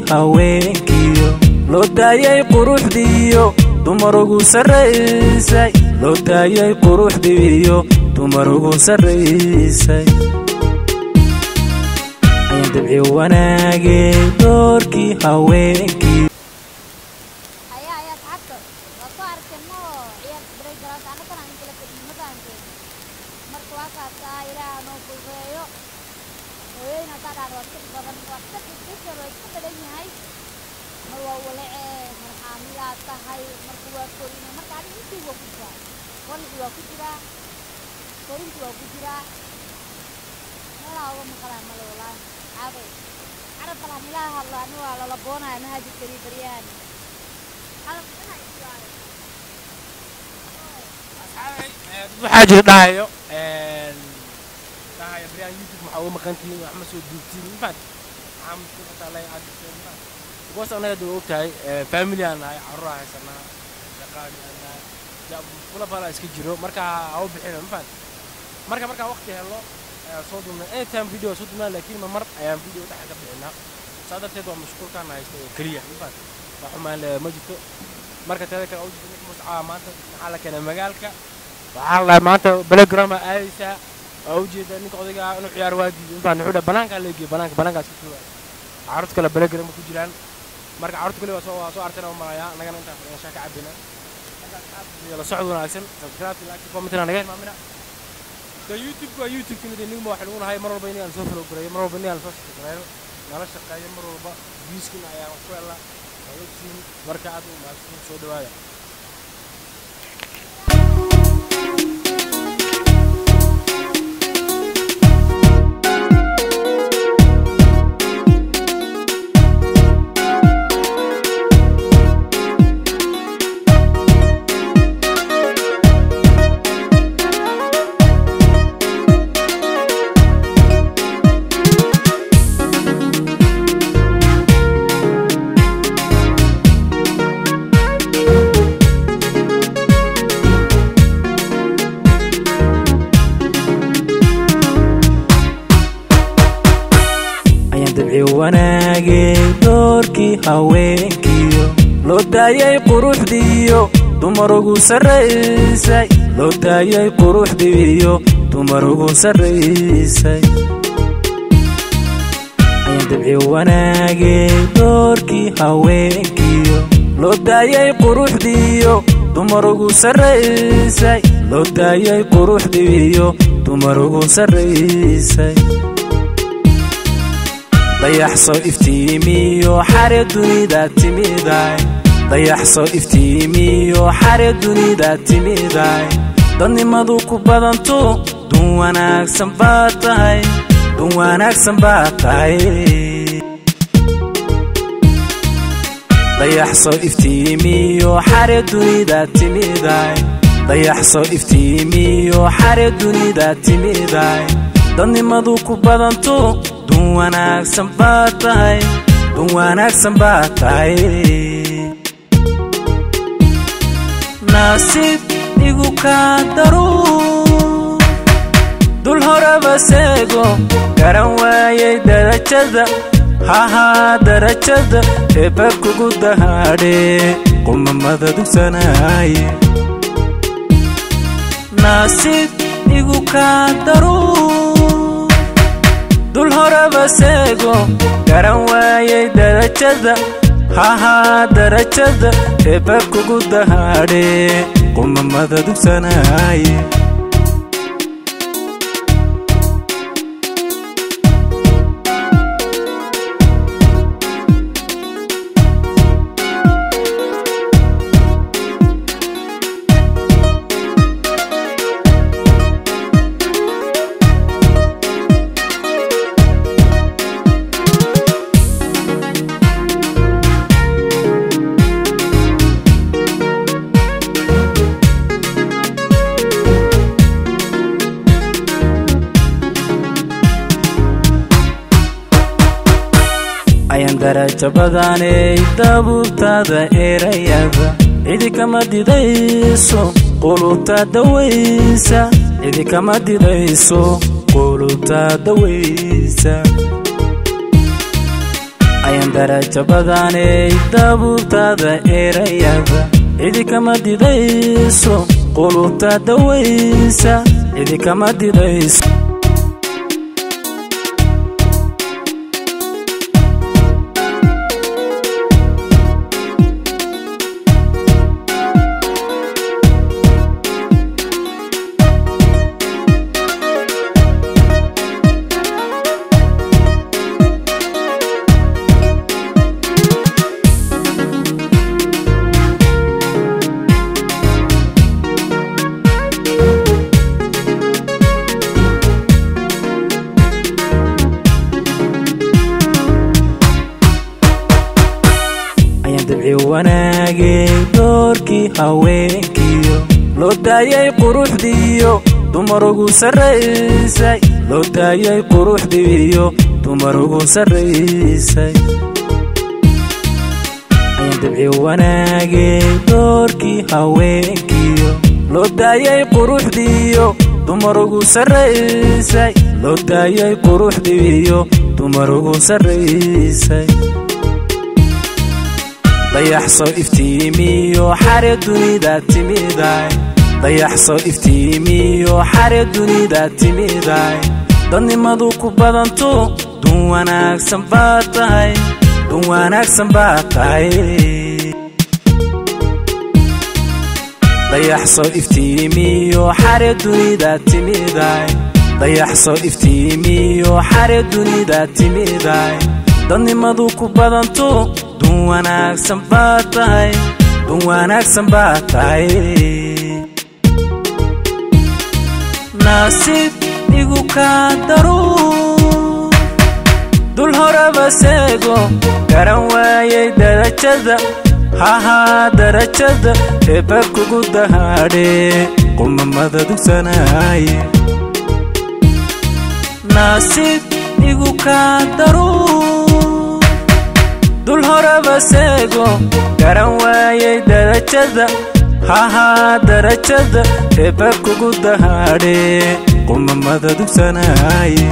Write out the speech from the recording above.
Haweenkiyo loo daayay quruxdiiyo dumar ugu sarraysay, loo daayay quruxdiiyo dumar ugu sarraysay. Ayaan dabci wanaagay doorkii haweenkii. Haya haya, asxaabta waa soo arkeen mo ciyaalka playground annagana aan kala fadhiin, ma fahanteen? Marka waa kaasaa, Ilaaha noo fududeeyo. Hooyooyin haddaa dhahan waa iska badan, waa iska dhibkeeda, waa iska badan yahay. Mar waa walece, mar xaamilaa tahay, marka waa korina, marka adiga intii waa ku jiraa, walci waa ku jiraa, korinti waa ku jiraa, meelaha uga maqlaa male. Walaahi caabay carab balan ilaaha hadlo, ani waa lala boonaya mahajir kariya baryahan hadalka dhan ay iswaayo. Waxaa jira dhahayo baryahan YouTube waxaa uga maqantihiin, wax ma soo duubtiin, ma fahanti? Maxaa mashquulkataa laga cadirteen, ma fahanti? Because annaga dee waa ogtahay, family aan nahay, carruur aan haysanaa, shaqaan aan nahay, mashquulo badan iska jiro. Marka ha u bixina, ma fahanti? Marka markaan waqti helno ayaan soo duubnaa, anytime video soo duubnaa, laakiin ma mar ayaan video dhexa ka bixinaa. Saa darteed waa mashquulkaan haysta oo keliya, ma fahanti? Wax xumaan le ma jirto. Marka teeda kale u jirto ninka Muscaa maanta maxaa la keenay magaalka? Waxaa la dhahay maanta playground baa aadaysaa. Waa ujeedaa ninka odayga ah inuu ciyaar waa diiday, ma fahanti? Wuxuu dhahay banaankaa la geeyey, banaanka, banaankaa iska joogaya. Carruurta kale playground ku jiraan. Marka carruurta kale waa soo artayna u malayaa, annagana intaan fadhiyaan shaa ka cabina. Marka asxaabta la socod wanaagsan, subscribe, like, comment naga hilmaamina. De YouTube waa YouTube kamid nigma waxay lagu nahay mar walba inaan soo follow gareeyo, mar walba inaan soo shaqeeyo, nala shaqeeyo mar walba, viewskina ayaan wax ku helnaa, waa ogtihiin. Marka aad u mahadsan, soo dhawaada. Ayaan dabci wanaagay doorkii haweenkiyo loo daayay quruxdiiyo dumar ugu sarraysay, loo daayay quruxdiiyo dumar ugu sarraysay. Ayaan dabci wanaagay doorkii haweenkiyo loo daayay quruxdiiyo dumar ugu sarraysay, loo daayay quruxdiiyo dumar ugu sarraysay. Dayax soo iftiimiyo xare dunida timiday, dayax soo iftiimiyo xare dunida timiday. Dadnimadu ku badanto, dun wanaagsan baa tahay, dun wanaagsan baa tahay. Dayax soo iftiimiyo xare dunida timiday, dayax soo iftiimiyo xare dunida timiday. Dadnimadu ku badanto, dun wanaagsan baa tahay, dun wanaagsan baa tahay. Naasiib igu kaa daru dul horaba seego garan waayay darajada, hahaa darajada eebba kugu dahaadhe qumamada dugsanaaye. Naasiib igu kaa daru dul horaba seego garan waayay darajada, hahaa darajada eebba kugu dahaadhe qumamada dugsanaaye. Ayaan darajo badanay dabuubtaada erayada, cidi kama didayso qulubta dawaysa, cidi kama didayso qulubta dawaysa. Ayaan darajo badanay dabuubtaada erayada, cidi kama didayso qulubta dawaysa, cidi kama didayso. Ayaan dabci wanaagay doorkii haweenkiyo, loo daayay quruxdiiyo dumar ugu sarraysay, loo daayay quruxdiiyo dumar ugu sarraysay. Ayaan dabci wanaagay doorkii haweenkiyo, loo daayay quruxdiiyo dumar ugu sarraysay, loo daayay quruxdiiyo dumar ugu sarraysay. Dayax soo iftiimiyo xare dunida timiday, dayax soo iftiimiyo xare dunida timiday, dadnimadu ku badanto dun wanaagsan baa tahay, dun wanaagsan baa tahay. Dayax soo iftiimiyo xare dunida timiday, dayax soo iftiimiyo xare dunida timiday, dadnimadu ku badanto dun wanaagsan baa tahay, dun wanaagsan baa tahay. Naasiib igu kaa daruu dul horaba seego, garan waayay darajada, hahaa darajada eebba kugu dahaadhe, qumamada dugsanaaye. Naasiib igu kaa daruu dul horaba seego, garan waayay darajada, hahaa darajada eebba kugu dahaadhe, qumamada dugsanaaye.